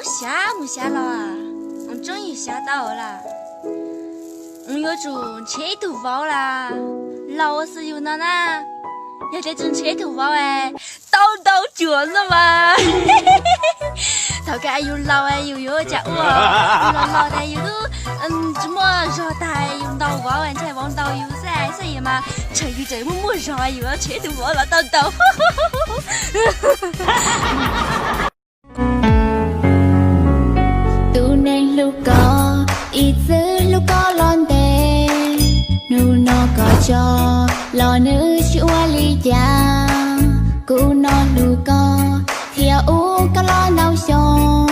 Xyav mus xyav los, mus tseeb yus xyav tau lawm. Mus yuav tsum nrhiav ib tug vauv los laus ua xwb yus no na. Yog tias tsis nrhiav ib tug vauv es tau ntau cuam no mas. Thaum kawg yus laus yus yuav ua cas ua, yus laus laus tas yus twb tsis muaj zog tas yus ntaus vauv ntshai vauv ntaus yus xwb xwb mas, tseem yus tseem muaj muaj zog yus nrhiav ib tug vauv los tau ntau. Tus neeg hlub koj, ib txwm hlub koj los ntev, hnub no koj tso los nws tsis ua li cas. Kuv no hlub koj thiab hlub koj los ntau xyoo,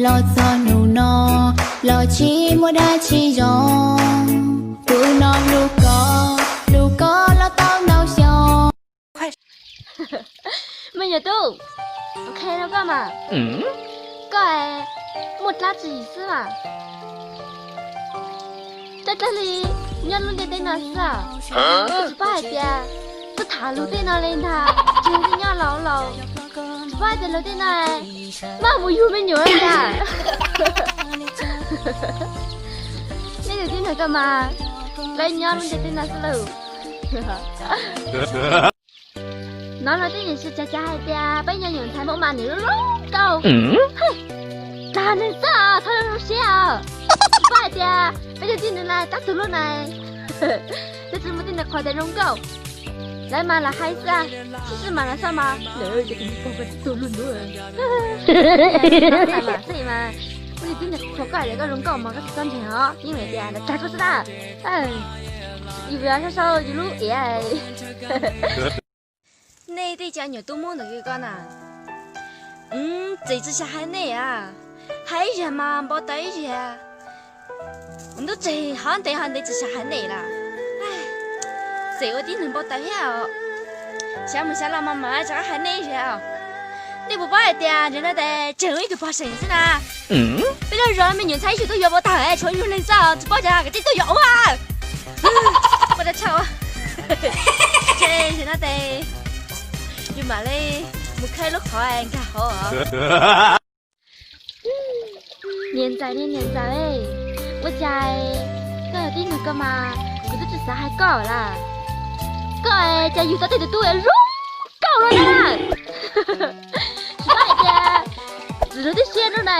los txog hnub no los tsis muaj dab tsi zoo. Kuv no hlub koj, hlub koj los tau ntau xyoo. Me nyuam tub, qhia rau koj mas, koj muaj dab tsi xwb mas, dab dab li nyob lub ntiaj teb no xwb os. Koj tsis paub hais tias koj tham luag tej no li ntag, tsis yog nyob laus laus, tsis paub hais tias luag tej no maj mus yug me nyuam li ntag. Nej tus tib neeg koj mas, lawv nyob lub ntiaj teb no xwb lauj. Hnov luag tej niam txiv cov cav hais tias peb nyuam ntxhais Hmoob mas nws lub zoo nkauj, dag neeg xwb os, txhob zoo siab os. Koj hais tias peb cov tib neeg na tab tug lub na, twb tsis muaj tib neeg qhov tias zoo nkauj. Lawv mas lam hais xwb, tsis tsis mas lam xoj mas lawv cov tib neeg pog koj tib tug lub ntuj. Xwb mas, kuv tib neeg qhov koj hais tias koj zoo nkauj mas koj tsis txhob ntseeg os, yeej hais tias lawv dag koj xwb na. Yus yog sau sau yus lub iav. Nej tej cov nyuam tub Hmoob ntawm ko na, txawm tsis xav hais nej a, hais ib zag mas npau taws ib zag. Ntub tseg hov ntev hov ntev tsis xav hais nej lawm. Txawm ua tib neeg npau taws thiab os. Xyav mus xyav los mas mam rov qab hais nej ib zag os. Nej puas paub hais tias ntawm no tes tseem ib tug pog seem xwb na. Peb lub zos me nyuam ntxhais ib tug tuaj yuav npau taws, tshuav yus neeg xwb tsis paub cas kav tsij tuaj yuav ua. Ua dab tsi? Ces ntawm no tes yus mam li mus khawb lub qhov nkag hauv. Niam ntxawm ne niam ntxawm, ua cas koj yog tib neeg koj mas kuv twb tsis xav hais koj lawm. Koj ces yug tau tej tus tub zoo nkauj no na. Tsis paub hais tias txwm lub tib siab lub na,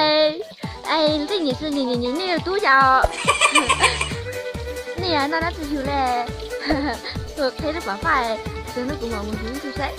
es tej niam txiv nyiam nyiam nej tus tub cas. Nej noj dab tsi yug li? Tuaj qheb lub pam faj, tus no kuv mam mus yug ib tug saib.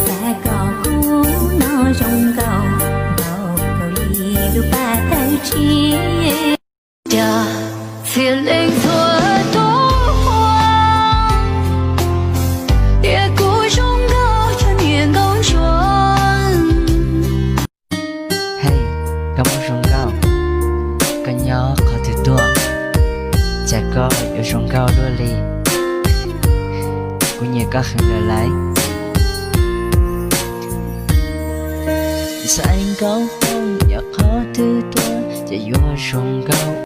Xav kom kuv no zoo nkauj, nkauj kawg li lub paj tawg tshiab. Cov txhia leej txhua tus ua, tias kuv zoo nkauj cov niam nkauj ntsuag. Hej, koj muaj zoo nkauj, koj nyob qhov twg tuaj, cas koj yuav zoo nkauj luaj li. Kuv nyiam koj heev lawm lauj. Ntxhais nkauj Hmoob nyob qhov twg tuaj, cas yuav zoo nkauj